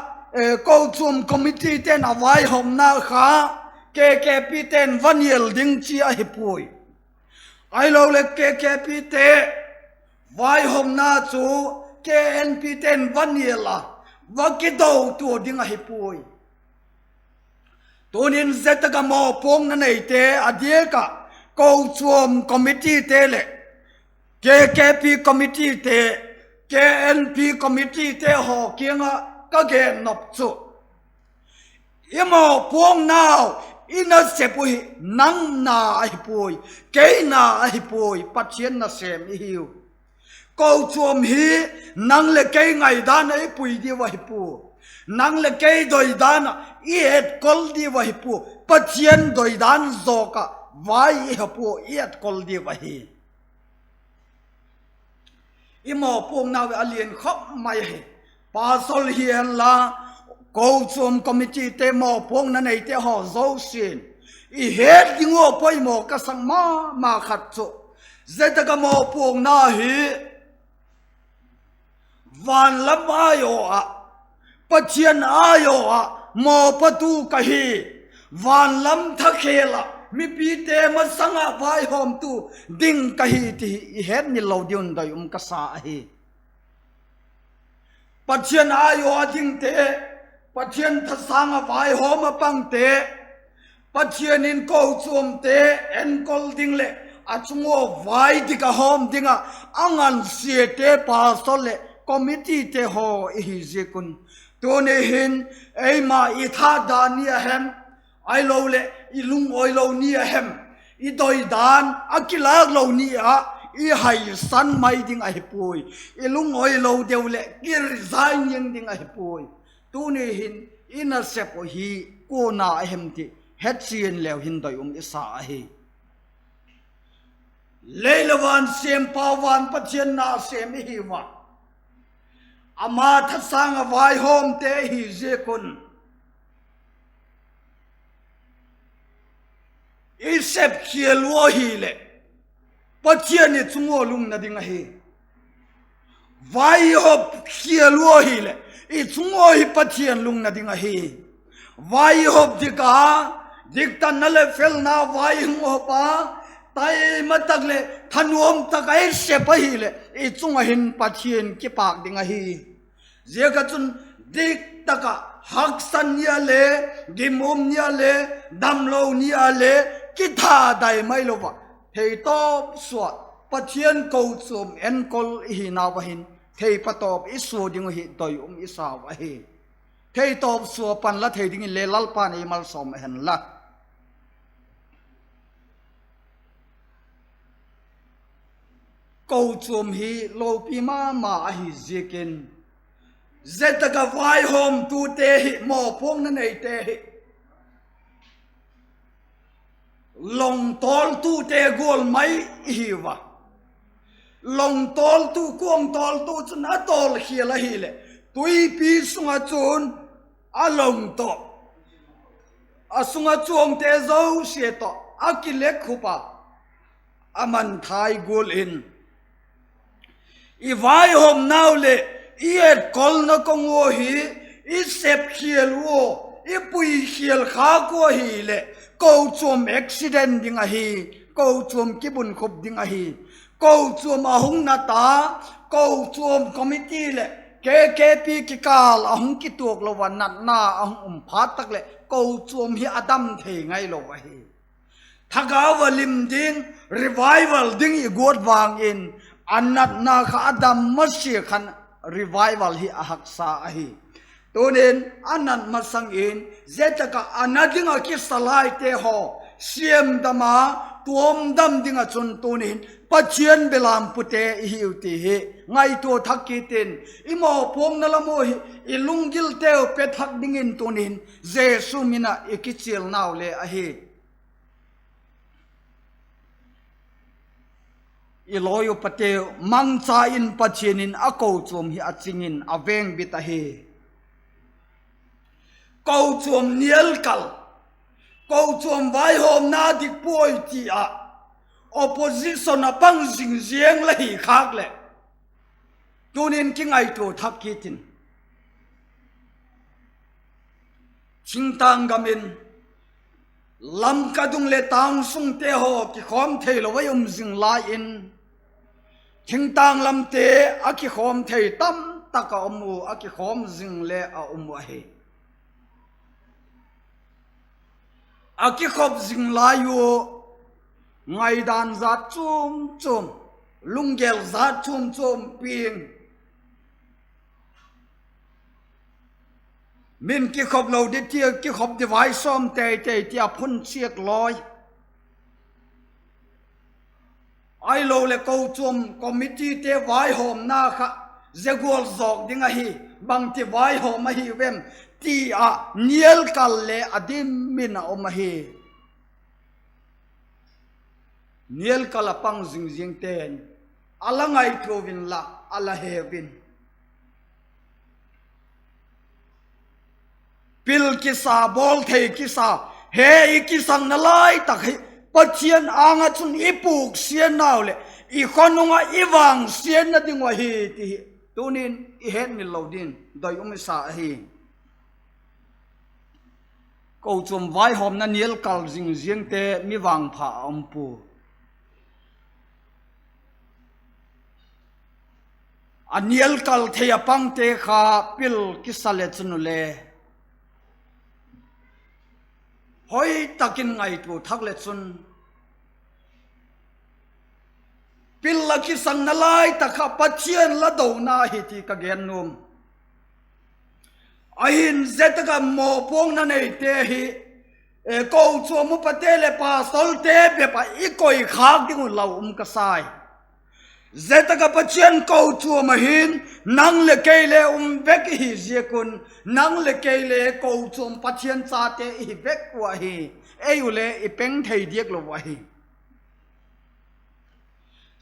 kochuam committeete'n a vaihawmna kha K K Pte'n va nial ding chi ahi puai. Ahilole K K Pte vaihawmna chu K N Pte'n va nial a, va kidotua ding ahi puai. Tunin zia tak ah mawpuakna neite a diak ah kochuam committeete leh K K P committeete, K N P committeete haw kiang ah ka gen nop chu, i mawpuaknau, i nasep uh hi nang na ahi puai, kei na ahi puai, Pathian nasêm i hiu. Kochuam hi nang leh kei ngaidan ah i pui diu ahi pua, nang leh kei doidan ah i etkol diu ahi pua, Pathian doidan zawk ah vai i ha pua, i etkol diu ahi. I mawpuaknau a lian khop mai ahi. Pastor hi henla, kochuam committeete, mawpuakna neite haw zosia'n i het ding ua poimaw ka sak ma ma khat chu, zia tak ah mawpuakna hi van lam aiaw ah, Pathian aiaw ah mawpuaktu ka hi, van lam thakhel ah mipite masang ah vaihawmtu ding ka hi ti hi i hetmil lo ding un doi um ka sa ahi. Pathian aiaw a dingte, Pathian thasâng ah vaihawm a pangte, Pathian in kochuamte enkol ding leh a chung ua vai dik a hawm ding ah a ngansiate pastor leh committeete haw i hi ziak un, Tuni hin eima i that dan ni a hem, ahiloleh i lungawilo ni a hem, i doi dan a kilâk lo ni ah i haisan mai ding ahi puai. I lungawilo deu leh kirizai niang ding ahi puai. Tuni hin i nasep uh hi kuana a hem ti hetchian leu hin doi um i sa ahi. Lei leh van siampa van Pathian nasêm i hiu a, ama thasâng ah vaihawmte i hi ziak un, i sep khial ua hileh Pathian i chung ua lungna ding ahi. Vaihawm khial ua hileh i chung ua hi Pathian lungna ding ahi. Vaihawm dik a, diktatna leh felna vai hung hawp a, taima tak leh thanuam tak a i sep ahileh i chung ah hin Pathian kipâk ding ahi. Ziak ah chun dik tak ah haksat ni a le, gim um ni a le, damlo ni a le, kithadai mai lo ah, theitawp sua Pathian kochuam enkol i hinau ah hin thei patawp i sua ding uh hi doi um i sau ahi. Theitawp sua pan la thei dingin le Lalpa'n ei malsawm a hen la. Kochuam hi lopi ma ma ahi ziakin, zia tak ah vaihawmtute hi, mawpuakna neite hi, longtawltute gual mai i hiu a. Longtawltu, kuangtawltu chun a tawlkhial ahileh, tuipi sung ah chun a long tawh, a sung ah chuangte zosia tawh a kilekhup a, a mangthai gual in, i vaihawmnau leh i etkolna kong ua hi i sep khial ua, i pui khial khâk ua hileh, kochuam accident ding ahi, kochuam kibun khup ding ahi. Kochuam a hung nat a, kochuam committee leh K K P kikâl a hung kituak lo ah natna a hung um phat tak leh kochuam hi a dam thei ngailo ahi. Thagau ah lim ding, revival ding i guat vang in, a natna kha a dam masia khan revival hi a haksa ahi. Tunin a nat masang in zia tak ah a na ding ah kisa laite haw siamdam a, tuamdam ding ah chun tuni hin Pathian belam pute i hiu ti hi ngaitua thak kit in, i mawpuakna lam ua hi i lunggilte uh pe thak dingin tuni hin Jesu min ah i kichialnau le ahi. I lawi upate mangcha in Pathian in a kochuam hi a ching in a vengbit ahi. Kochuam nial kal, kochuam vaihawmna dik puai ti ah opposition a pang zing ziang la hi khâk leh, tunin kingaitua thak kit in, thingtâng gam in, Lamka dung leh tâng sungte haw kikhawm theilo a um zing lai in, thingtâng lamte a kikhawm thei tamtak a um u, a kikhawm zing le a um u ahi. A kikhop zing lai u, ngaidan zat chuam chuam, lunggel zat chuam chuam piang, min kikhop lo di tia kikhop di vai sawm tei tei tia phun chiak lawi, ahiloleh kochuam committeete vaihawmna kha zia gual zawk ding ahi, bangti vaihawm ahi vem ti ah nial kal le a dim in a um ahi. Nial kal a pang zing zingte'n a la ngaitua un la, a la he un. Pil kisa, bawl thei kisa, he i kisakna lai tak hi Pathian âng ah chun i puksiatnau leh i khonung ah i vangsiatna ding uh ahi ti hi tunin i hetmil lo dingin doi um i sa ahi. Kochuam vaihawmna nial kal zing ziangte mi vangpha a um pua. A nial kal thei a pangte kha pil kisa le chun u le, hoi tak in ngaitua thak le chun, pil la kisakna lai tak kha Pathian la dona hi ti ka gen nuam. Ahin zia tak ah mawpuakna neite hi, kochuam upate leh pastorte bep ah i koikhâk ding uh lau um ka sai. Zia tak ah Pathian kochuam ah hin nang leh kei le um vek i hi ziak un, nang leh kei le kochuam Pathian chate i hi vek uh ahi. Ei u le i peng thei diak lo uh ahi.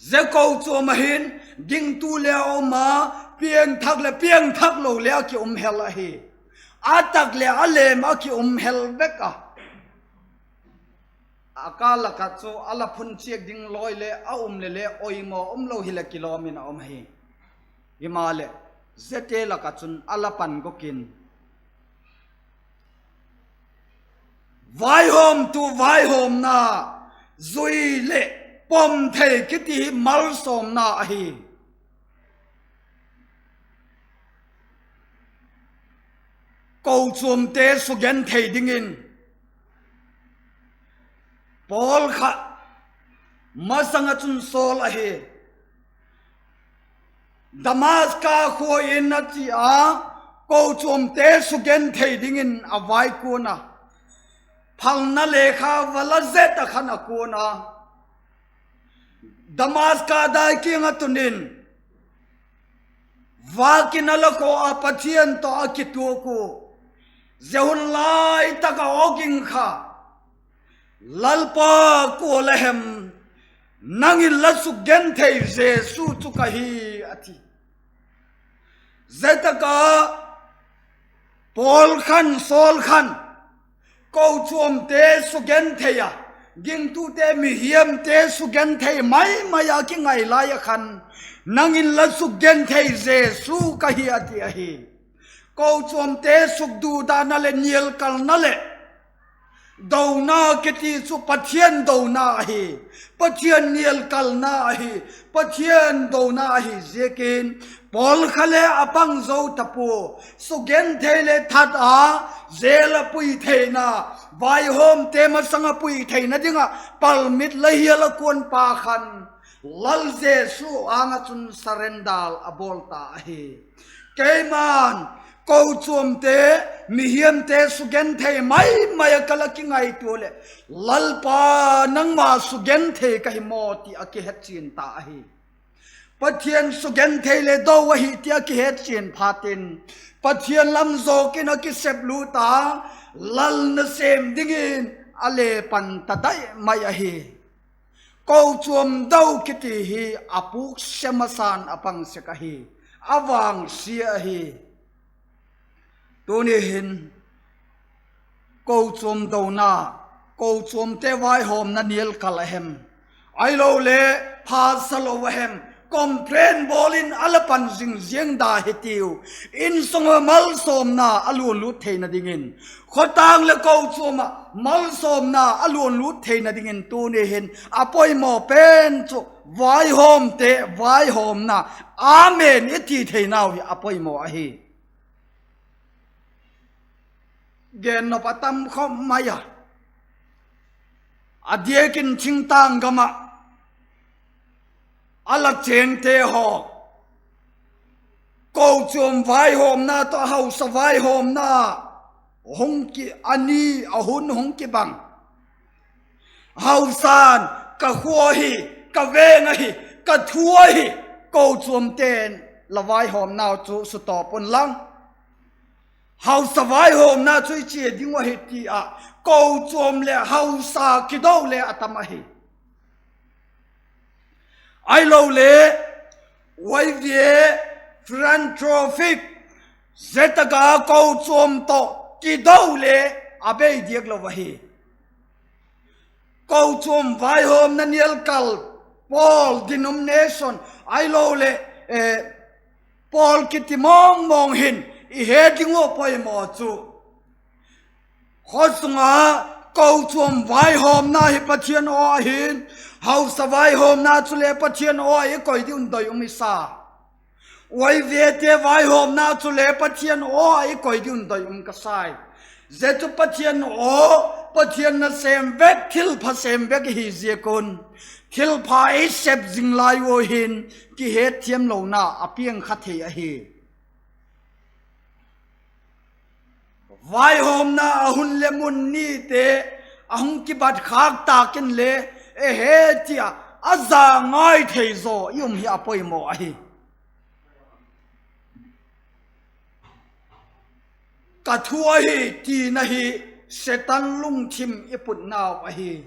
Zia kochuam ah hin gingtu le a um a, piangthak leh piangthak lo le a ki um hel ahi. A tak leh a lêm a ki um hel vek a. A kâl lak ah chu a la phun chiak ding lawi le a um le le oimaw um lo hileh kilawm in a um ahi. Himaleh, ziate lak ah chun a la pan gawk in, vaihawmtu vaihawmna zui leh pom thei kiti hi malsawmna ahi. Kochuamte sugenthei dingin Paul kha masang ah chun Saul ahi. Damaska khua in a chia, kochuamte sugenthei dingin a vaikuan a, phalna lekha va la zet ah khan a kuan a, Damaska dai kiang ah tun in vâk in a la khaw a, Pathian tawh a kituak ua, zia hun lai tak ah aw ging kha, Lalpa, kua la hem, nang in la sukgenthei Jesu chu ka hi, a ti. Zia tak ah Paul khan, Saul khan, kochuamte sugenthei a, gingtute, mihiamte sugenthei mai mai a kingai lai ah khan, nang in la sukgenthei Jesu ka hi, a ti ahi. Kochuamte sukdudana leh nialkalna leh dona kiti chu Pathian dona ahi, Pathian nialkalna ahi, Pathian dona ahi ziakin, Paul kha le a pang zo ta pua, sugenthei leh that a, jail ah pui theina, vaihawmte masang ah pui theina ding ah palmit la hial a kuanpa khan, Lal Jesu âng ah chun surrender a bawl ta ahi. Keima'n kochuamte, mihiamte sugenthei mai mai ah ka la kingaitua leh, Lalpa, nangma sugenthei ka hi maw ti a kihetchian ta ahi. Pathian sugenthei leh do ahi ti a kihetchian phat in, Pathian lam zawk in a kiseplut a, lal nasêm dingin a le pan ta dai mai ahi. Kochuam do kiti hi a pûk sek masa'n a pang sek ahi, a vangsia ahi. Tuni hin kochuam dona, kochuamte vaihawmna nialkal a hem, ahilole phasa lo a hem, complain bawl in a la pan zing ziang da hitiu. Insung ah malsawmna a luanlut theina dingin, khawtâng leh kochuam ah malsawmna a luanlut theina dingin tuni hin a poimaw pen chu vaihawmte vaihawmna, amen i ti theinau hi a poimaw ahi. Gennop a tam khawp mai a, a diak in thingtâng gam ah a la chêngte haw, kochuam vaihawmna tawh hausa vaihawmna hung ki, a ni, a hun hung kibang. Hausa'n, ka khua ahi, ka veng ahi, ka thu ahi, kochuamte'n la vaihawmnau chu sutawp unlang, hausa vaihawmna chu i chia ding uh ahi ti ah kochuam leh hausa kido le a tam ahi. Ahilole, YVA philanthropic, zia tak a kochuam tawh kido le a bei diak lo ahi. Kochuam vaihawmna nialkal, pawl, denomination, ahiloleh pawl kiti mawngmawng hin i he ding uh poimaw chu, khaw sung a kochuam vaihawmna hi Pathian aw ahi'n, hausa vaihawmna chule Pathian aw ah i koi ding un doi um i sa. YVAte vaihawmna chule Pathian aw ah i koi ding un doi um ka sai. Zia chu Pathian aw, Pathian nasêm vek, thilpha sêm vek i hi ziak un, thilpha i sep zing lai ua hin kihetthiamlona a piang kha thei ahi. Vaihawmna a hun le mun nite a hung kibat khâk tâk inle, e he, ti a, a za ngai thei zaw i um hi a poimaw ahi. Ka thu ahi tina hi Setan lungthim i putnau ahi.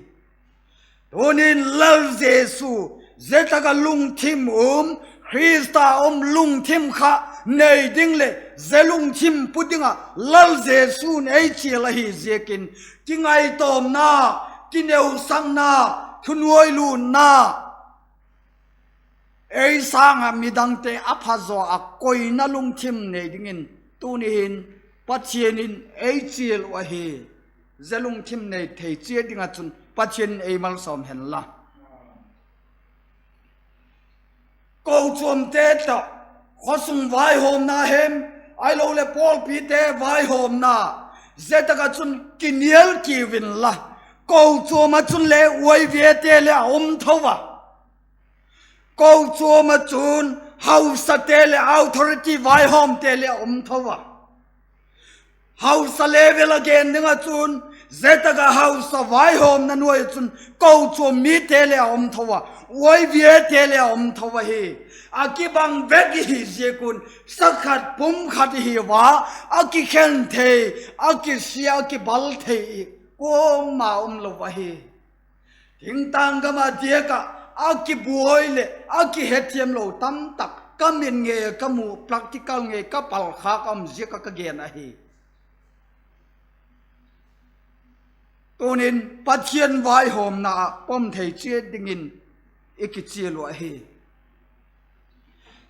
Tunin Lal Jesu, zia tak ah lungthim um, Khrista um lungthim kha nei ding leh zia lungthim pu ding ah Lal Jesu'n ei chial ahi ziakin, kingaitawmna, kineusakna, thunuailutna, ei sâng ah midangte a phazaw ah koina lungthim nei dingin tuni hin Pathian in ei chial uh ahi. Zia lungthim nei thei chiat ding ah chun Pathian in ei malsawm hen la. Kochuamte tawh, khawsung vaihawmna hem, ahiloleh pawlpite vaihawmna, zia tak ah chun kinial kiu inla, kochuam ah chun le Y V Ate le a um tho a. Kochuam ah chun hausate leh authority vaihawmte le a um tho a. Hausa level a gen ding ah chun, zia tak ah hausa vaihawmna nuai ah chun kochuam mite le a um tho a, Y V Ate le a um tho ahi. A kibang vek i hi ziak un, sa khat pum khat i hi ua, a kikhen thei, a kisia, a kibal thei i kuama um lo ahi. Thingtâng gam ah diak ah a kibuai leh a kihethiam lo tamtak ka mit ngei ka mu, practical ngei ka palkhâk a um ziak ah ka gen ahi. Tunin Pathian vaihawmna ah pom thei chiat dingin i kichial uh ahi.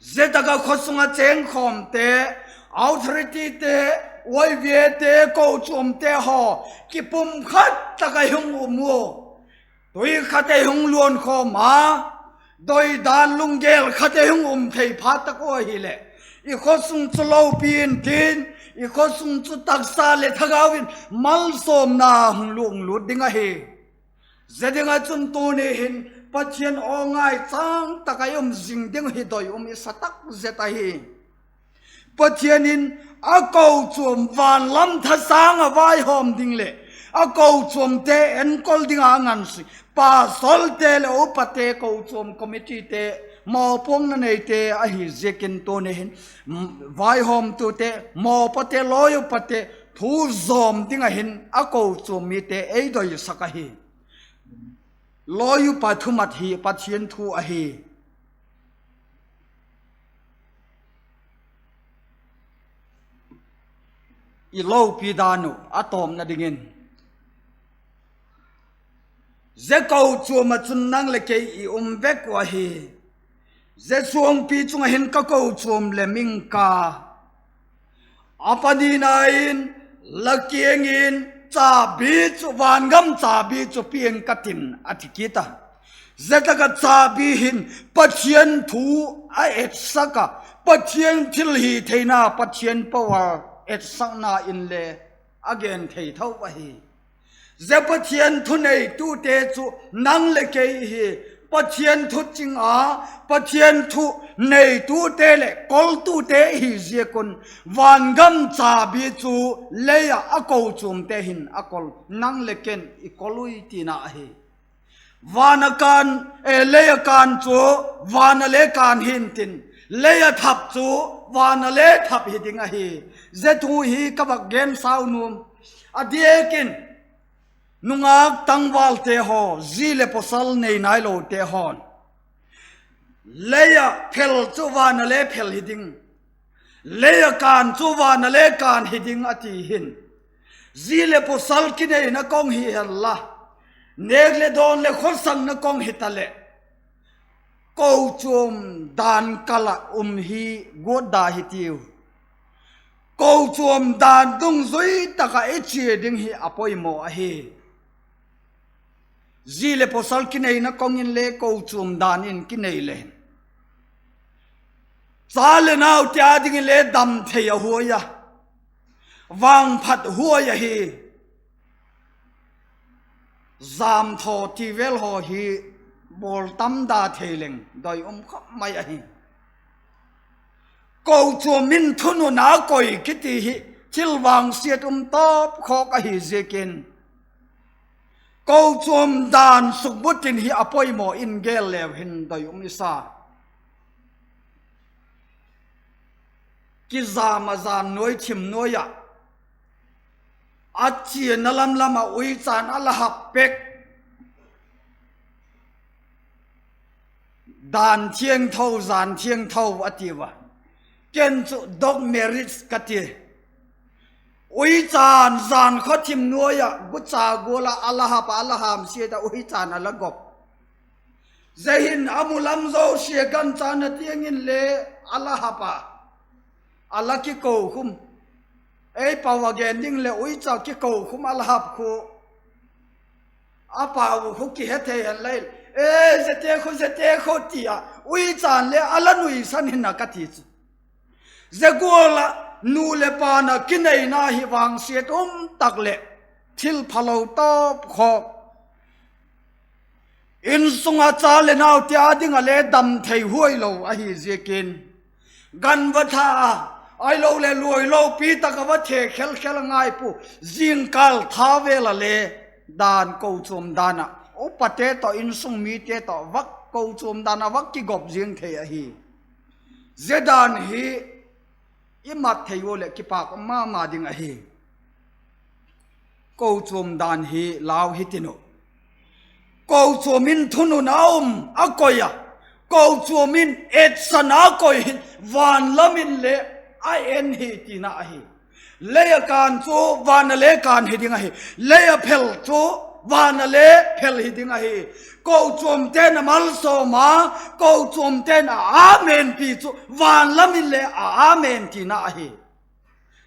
Zia tak ah khawsung ah chêngkhawmte, authorityte, Y V Ate, kochuamte haw, kipumkhat tak ah hung um ua, tui khat ei hung luan khawm a, doidan lunggel khat ei hung um thei phat tak ua hileh, i khawsung chu lopi intin, i khawsung chu taksa leh thagau in malsawmna hung luang lût ding ahi. Zia ding ah chun tuni hin Pathian aw ngai châng tak ah i um zing ding hi doi um i sa tak zet ahi. Pathian in a kochuam van lam thasâng ah vaihawm ding leh a kochuamte enkol ding a ngansui pastorte leh upate, kochuam committeete, mawpuakna neite ahi ziakin tuni hin vaihawmtute, mawpuakte, lawi upate thu zawm ding ah hin a kochuam mite ei doisak ahi. Lawi upa thumat hi Pathian thu ahi. I lopi dan uh a tawpna dingin, zia kochuam ah chun nang leh kei i um vek uh ahi. Zia suangpi chung ah hin ka kochuam lem ing ka, a panina in, la kiang in chabi chu, vangam chabi chu piang ka tin, a ti kit a. Zia tak ah chabi hin Pathian thu a etsak a, Pathian thilhitheina, Pathian power etsakna inle a gen thei tho ahi. Zia Pathian thu neitute chu nang leh kei hi. Pathian thu ching a, Pathian thu neitute leh koltute hi ziak un, vangam chabi chu lei ah a kochuamte hin a kol, nang leh ken i kol ui tina ahi. Van a kân, e, lei a kân chu van a le kân hi'ntin, lei a thap chu van a le thap hi ding ahi. Zia thu hi ka vak gen sau nuam. A diak in, nungak tangvalte haw, zi leh pawsal nei nailote haw'n, lei a phel chu van a le phel hi ding, lei a kân chu van a le kân hi ding a ti hin, zi leh pawsal kineina kong hi hen la, nêk leh dawn leh khawsakna kong hitaleh, kochuam dan kal ah um hi guat da hitiu. Kochuam dan dungzui tak ah i chia ding hi a poimaw ahi. Zi leh pawsal kineina kong inle kochuam dan in kinei le, cha leh naute â dingin le dam thei a huai a, vangphat huai ahi. Zamthaw ti vel haw hi bawl tam da thei leng doi um khop mai ahi. Kochuam in thununna koi kiti hi thil vangsiat um tawp khawk ahi ziakin, kochuam dan sukbut in hi a poimaw in gel leu hin doi um i sa. Kizam a zan nuai thim nuai ah, a chiana lam lam ah uichân a la hap pek. Dan thiangtho, zan thiangtho a tiu a. Ken chu dog marriage ka ti. Uichân zan khaw thim nuai ah gucha gual ah a la hap a, a la hâmsiat ah uichân a la gop. Zia hin a mu lam zosia ganchâna tiang inle a la hap a, a la kikokhum. Ei pau a gen ding leh uicha kikokhum a la hap khu, a pau khu kihe thei hen lai. E, ziate khu, ziate khu ti a, uichân le a la nuisan hin a ka ti chu. Zia gual ah nu leh pa'n a kineina hi vangsiat um tak leh thil phalo tawp khawk, insung a cha leh naute â ding ah le dam thei huai lo ahi ziakin, gan va tha a, ahiloleh luai lopi tak a va the khel khel a ngai pua. Zingkâl tha vel a le dan, kochuam dan ah upate tawh, insung mite tawh vak kochuam dan ah vak kigop ziang thei ahi. Zia dan hi i mat thei ua leh kipak um ma ma ding ahi. Kochuam dan hi lau hitin uh. Kochuam in thunun a um a koi a, kochuam in etsan a koi hin van lam in le a en hi tina ahi. Lei a kân chu van a le kân hi ding ahi. Lei a phel chu van a le phel hi ding ahi. Kochuamte'n a malsawm a, kochuamte'n a amenpi chu van lam in le a amen tina ahi.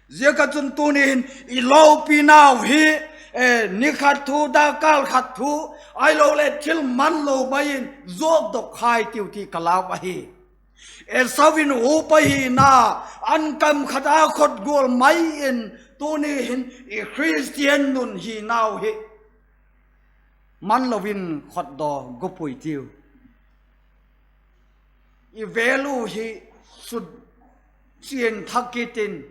Ziak ah chun tuni hin i lopinau hi, e, ni khat thu, dakkal khat thu, ahiloleh thil man lo mai in zuakdok khai tiu ti ka lau ahi. Esau in upa hina, an kam khat a khot gual mai in, tuni hin i Khristian nun hinau hi man lo in khotdaw gupui tiu. I value hi sut chian thak kit in,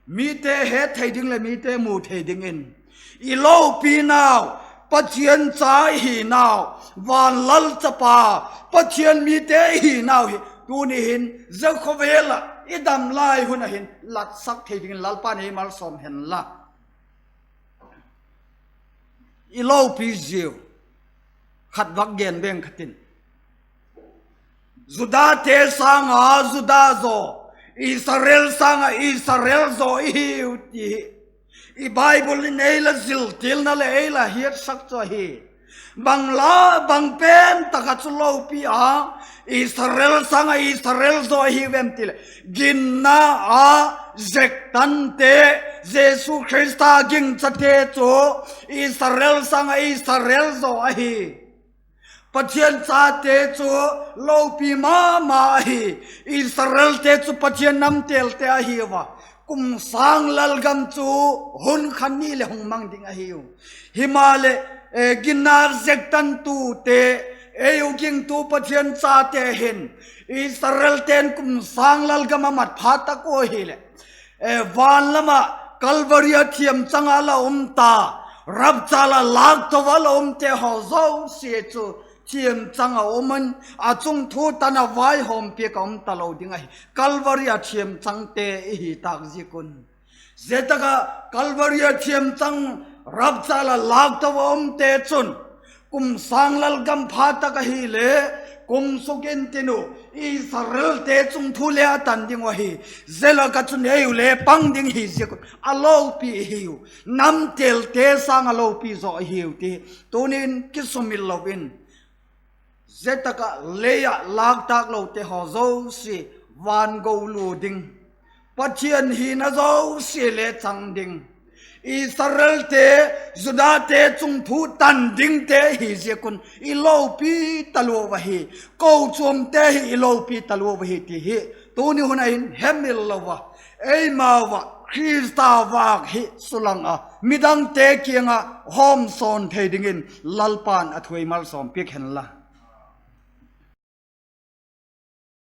mite het thei ding leh mite mu thei dingin, i lopinau, Pathian cha i hinau, van lal chapa, Pathian mite i hinau hi tuni hin zia khawvel ah i dam lai hun ah hin latsak thei dingin Lalpa'n ei malsawm hen la. I lopi ziau khat vak gen beng khat in, Judate sâng ah Juda zaw, Israel sâng ah Israel zaw i hiu ti hi i Bible in ei la ziltilna leh ei la hiatsak chu ahi. Bang la, bang pen tak ah chu lopi a Israel sâng ah Israel zaw i hiu em ti leh, ginna a zektante, Jesu Khrista gingchate chu Israel sâng ah Israel zaw ahi. Pathian chate chu lopi ma ma ahi. Israelte chu Pathian namtelte ahiu a, kum sâng lalgam chu hun khat ni leh hung mang ding ahiu. Himaleh, e, ginna zektantute, ei u gingtu Pathian chate hin Israelte'n kum sâng lalgam a mat phat tak ua hileh, e, van lam ah Calvary a thiamchang ah la um ta, rapture ah lâkto a la umte haw zosia chu thiamchang a um in, a chung thu tan a vaihawmpiak a um talo ding ahi. Calvary a thiamchangte i hi tâk ziak un. Zia tak ah Calvary a thiamchang, rapture ah lâkto a umte chun kum sâng lalgam phat tak ahile, kum suk intin uh, Israelte chung thu le a tan ding uh ahi. Zia lak ah chun ei u le pang ding hi ziak un a lopi i hiu. Namtelte sâng ah lopi zaw i hiu ti tuni'n kisumil lo in, zia tak ah lei ah lâk tâk lote haw zosia van go lua ding, Pathian hina zosia le chang ding, Israelte, Judate chung thu tan dingte hi ziak un i lopi talua ahi. Kochuamte hi i lopi talua ahi ti hi tuni hun ah hin hemil lo a, eimau ah Khrista vâk hi sulang a, midangte kiang ah hawmsawn thei dingin Lalpa'n a thu ei malsawmpiak hen la.